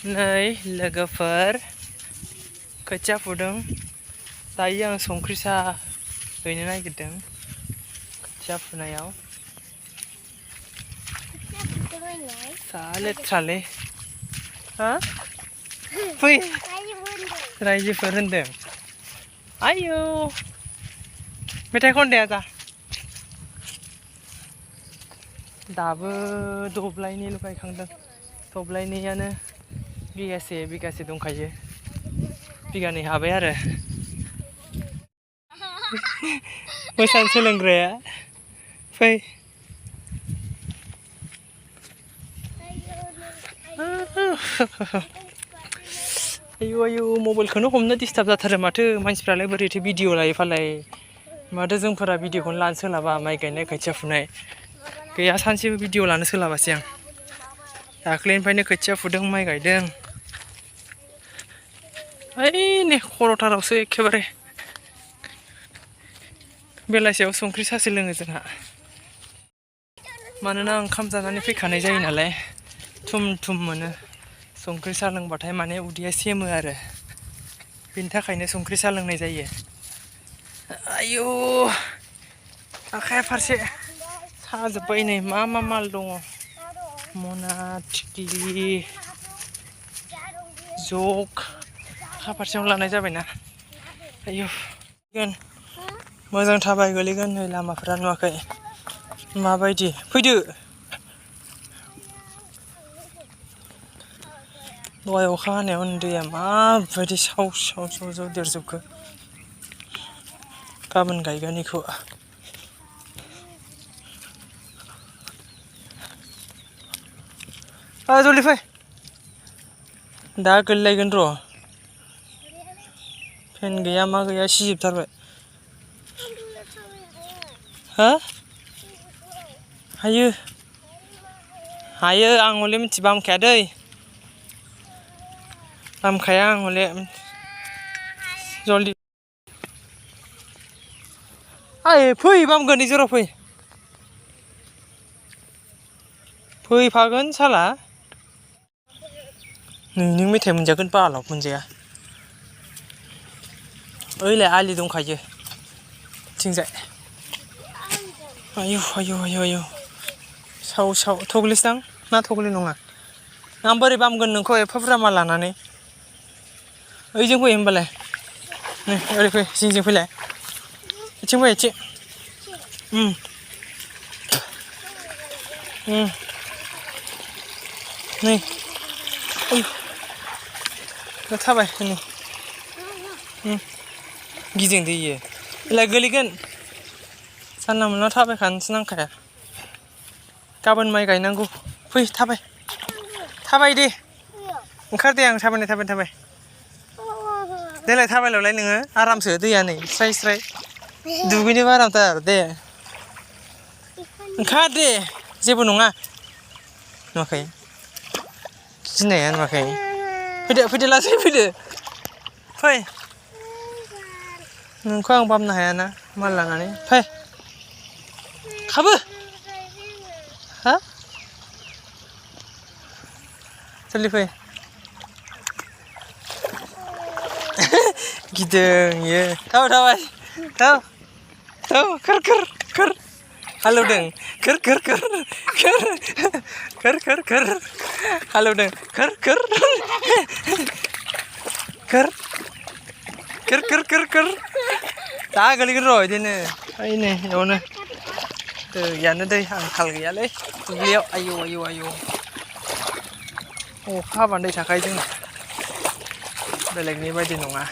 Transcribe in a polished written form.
नै लोगोफोर खोथिया फुदों दायो आं संख्रि साहा हैनो नागिरदों खोथिया फुनायाव सा लेथ्रालै हा फै रायजोफोर होनदों आयौ मेथाइ खनदे आजा दाबो दब्लायनैल' गायखांदों दब्लायनैयानो बिगासे दंखायो बिगानै हाबाय आरो मोसानो सोलोंग्राया फै आयु मबाइलखौनो हमनो डिस्टार्ब जाथारो माथो मानसिफ्रालाय बोरैथो भिडिअ लायो फालाय माथो जोंफोरा भिडिअखौनो लानो सोलाबा माइ गायनाय खोथिया फुनाय गैया सानसेबो भिडिअ लानो सोलाबासै आं दाख्लैनिफ्रायनो खोथिया फुदों माइ गायदों ओइ नै खर'थारावसो एखेबारे बेलासियाव संख्रि साहासो लोङो जोंहा मानोना ओंखाम जानानै फैखानाय जायो नालाय थुम मोनो संख्रि साहा लोंबाथाय माने उदैया सेमो आरो बेनि थाखायनो संख्रि साहा लोंनाय जायो आयु आखाया फारसे साजोब्बाय नै मा माल दङ मना थिख्लि जग आखा फारसेयावनो लानाय जाबायना आयु मोजां थाबाय गोलैगोन नै लामाफोरा नुवाखै माबायदि फैदो दहाय अखा हानायाव दैया माबायदि साव देरजोबखो गाबोन गायगोन बेखौ जल्दि फै दा गोलैलायगोन र' फेन गैया मा गैया सिजोबथारबाय हो हायो आं हले मिथि बामखाया दै बामखाया आं हले जल्दि फै बामगोन जराव फैफागोन साला नों मेथाइ मोनजागोन बालाव मोनजाया ओइलाय आलि दंखायो थिंजाय आयु साव थगलिसदां ना थगलि नङा आं बोरै बामगोन नोंखौ एफा बुरजा माल लानानै ओइजों फै होमबालाय नै ओरै फै जिंजों फैलाय इथिं फै इथिं नै थाबाय नै गिदिंदो इयो एलाय गोलैगोन जानला मोनला थाबायखानोसो नांखाया गाबोन माइ गायनांगौ फै थाबाय दे ओंखार दे आं थाबाय देलाय थाबायलाय नोङो आरामसो दैया नै स्राय दुगैनोबो आरामथार दे ओंखार दे जेबो नङा नुवाखै गिनाया नुवाखै फैदो लासै फैदो फै नोंखौ आं बामनो हायाना माल लानानै फै खाबो हा जल्दि फै गिदों इयो थाबाय खोर हालौदों खोर हालौदों खोर दा गोलैगोन र' बिदिनो ओइ नै बेयावनो दैयानो दै आंखाल गैयालै दुब्लियाव आयौ अखा हाबानो दै थाखायो जोंना बेलेगनि बायदि नङा